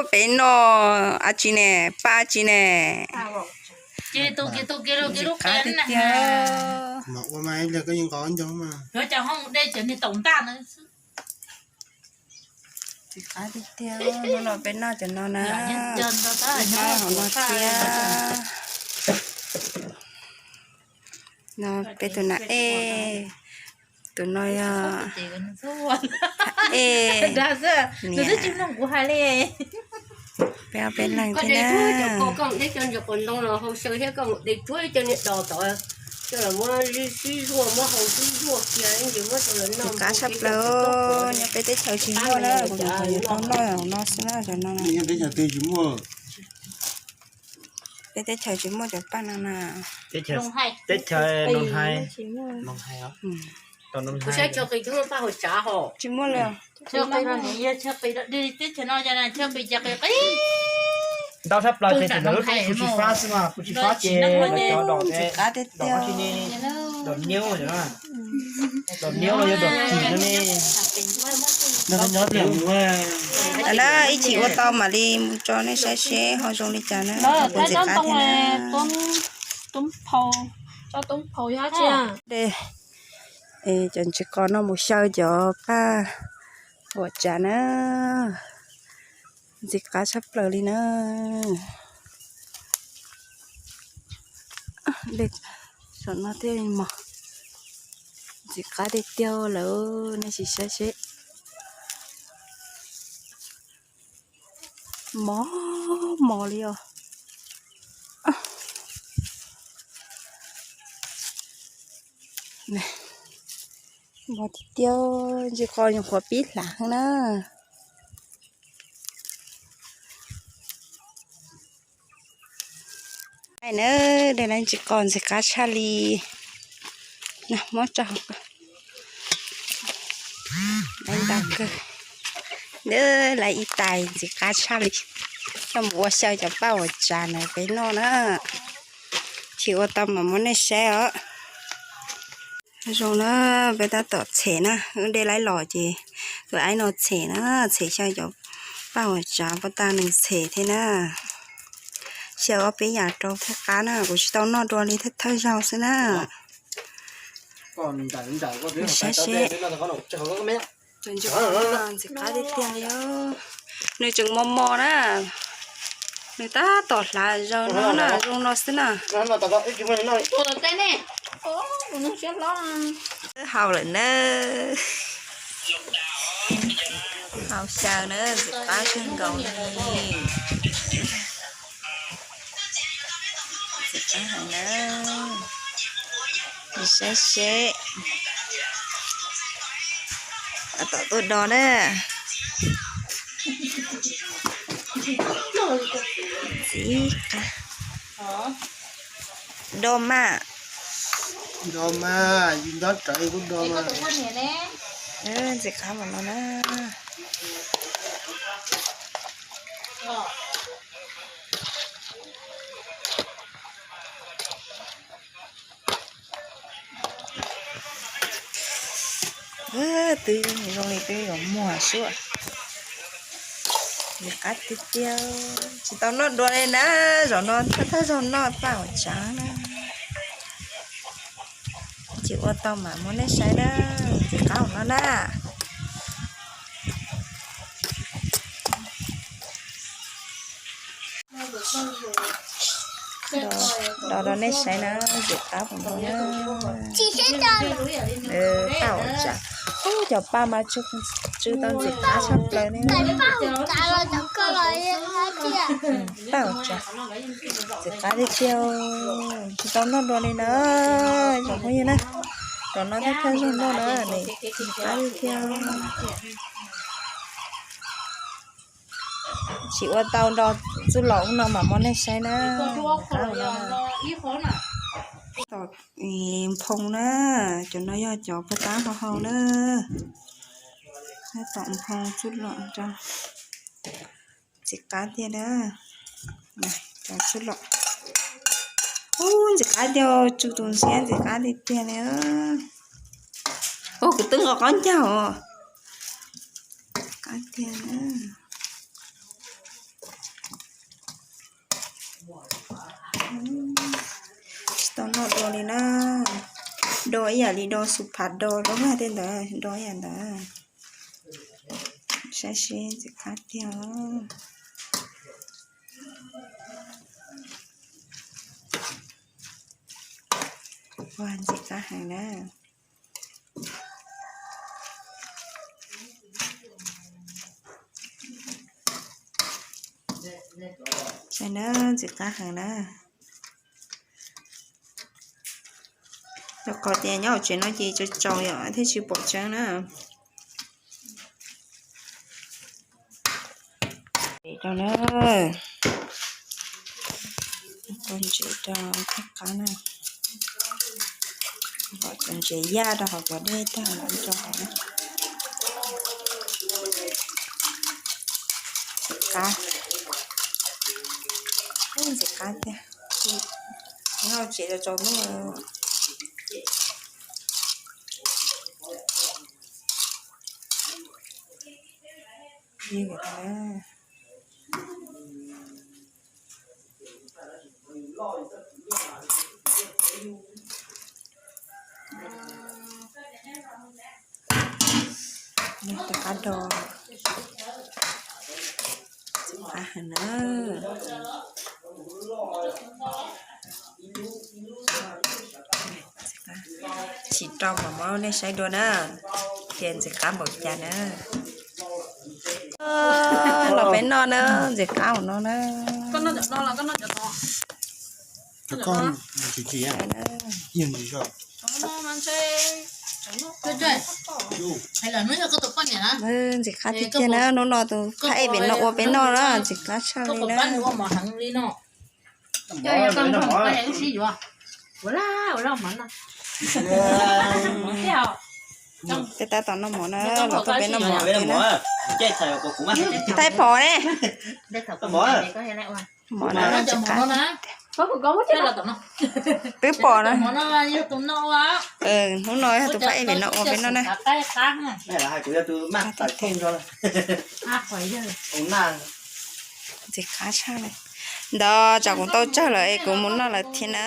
Peb noj dab tsi ne, paj dab tsi ne? Ntxim qab tiag tiag. Ntxim qab tiag tiag, hnub no peb noj cov no na. Peb noj hauv no thiab. No peb tus nam ej, tus no yog ej niam. Peb ob peb leeg thiab na. Ntxim qab tshaj plaws, nyob peb teb chaws tsis muaj na, kuv nyuam qhuav yuav tau noj no xwb na, cov no na. Peb teb chaws tsis muaj cov paj no na. Teb chaws Noo Hais, Noo Hais, tsis muaj li. Ntau tshaj plaws ces txawm lub teb chaws tsis fab xwb mas, kuv tsis fab ces lawv cov dom, dom niab, dom niab no yog dom kis no ne. Ib chim ua tau mam li mus tso nej saib seb ho zoo li cas na. Kuv ntxim qab thiab na. Cov ntsis qos no mus xyaw cov paj uas tsav na. Ntxim qab tshaj plaws li na. Saum no thiaj mos. Ntxim qab tiag tiag lawm, nej sim saib seb. Mos mos li os. Mos tiag tiag, ntsis qos nyuam qhuav pib hlav heev na. Ai na, dej lawv ntsis qos ntxim qab tshaj li. Muab tso hauv ko. Lawv nta kawg. Lawv ib tais ntxim qab tshaj li. Coj mus ua xyaw cov paj uas tsav na peb noj na. Chim ua tau mam muab nej saib os. Zoo na, peb tab tom tshem na, wb dej laib los ces tus aib no tshem na, tshem xyaw cov paj uas tsav, poj tab nws tshem thiab na. Xyaw ob peb yam rau thiaj qab na, kuv tsis tau noj dua li, thawj thawj zaug xwb na. Saib seb. Ntxim qab tiag tiag li. Nws tseem mos mos na. Nws tab tom hlav zaws no na, zoo no xwb na. Hau lawm na. Hau xyaw na, ntxim qab kawg nkaus li. Ntxim qab heev na. Saib seb. Tab tom tuaj do na. Ntxim qab. Do mas. Ntxim qab mas no na. Twb zoo li twb yuav muag suab. Ntxim qab tiag tiag, tsis tau noj dua li na. Zaum no thawj thawj zaug noj paj uas tsav na. Tsis ua tau mam muab nej saib na. Ntxim qab no na. Do rau nej saib na, ntxim qab npaum no na. Paj uas tsav, ub, cov paj mas tsw tau ntxim qab tshaj plaws ne. Paj uas tsav, ntxim qab tiag tiag, tsis tau noj dua li na. Cov phooj ywg na, cov no thawj thawj zaug noj na, ntxim qab tiag tiag. Tsis ua tau nrog txuj lom ub no mam muab nej saib na. Tom nphoo na, cov no yog cov paj tab hau hau na. Tom nphoo txuj lom rau. Ntxim qab tiag na. Cov txuj lom. Ub, ntxim qab tiag, tsw tus ntxhiab ntxim qab tiag tiag li. Ub, kuv twb nqos qaub ncaug os. Qab tiag na. Do li na, do ib yam li do xu phav do lub tej ntawd, do ib yam ntawd. Saib seb ntxim qab tiag. Ua ntxim qab heev na. Saib na, ntxim qab heev na. Rau qhov tias nyob hauv tsev no ces tsaus tsaus yom thiaj tsis pom tseeb na. Rau na, ntses rau thiab qab na. Kom cov ntses yaj rau hauv cov dej tag los rau hauv na. Ntxim qab, ntxim qab tiag. Nyob tsev tsaus tsaus ntuj. Tus qab do qab heev na. Tsis rau mos mos nej saib dua na, tias ntxim qab npaum cas na. Los peb noj na, ntxim qab ua no na. Ntxim qab tiag tiag na, hnub no tus phab ej pem no ua peb noj na, ntxim qab tshaj li na. Peb tab tom noj mov na, los tuaj peb noj mov thiab na. Thaij pom ne. Mov na, ntxim qab. Twb pom na. Hnub no yog tus phab ej pem no ua peb noj na. Ntxim qab tshaj li. Ntawd tsam kuv tau tsawg lawm es kuv mus noj lawm thiab na.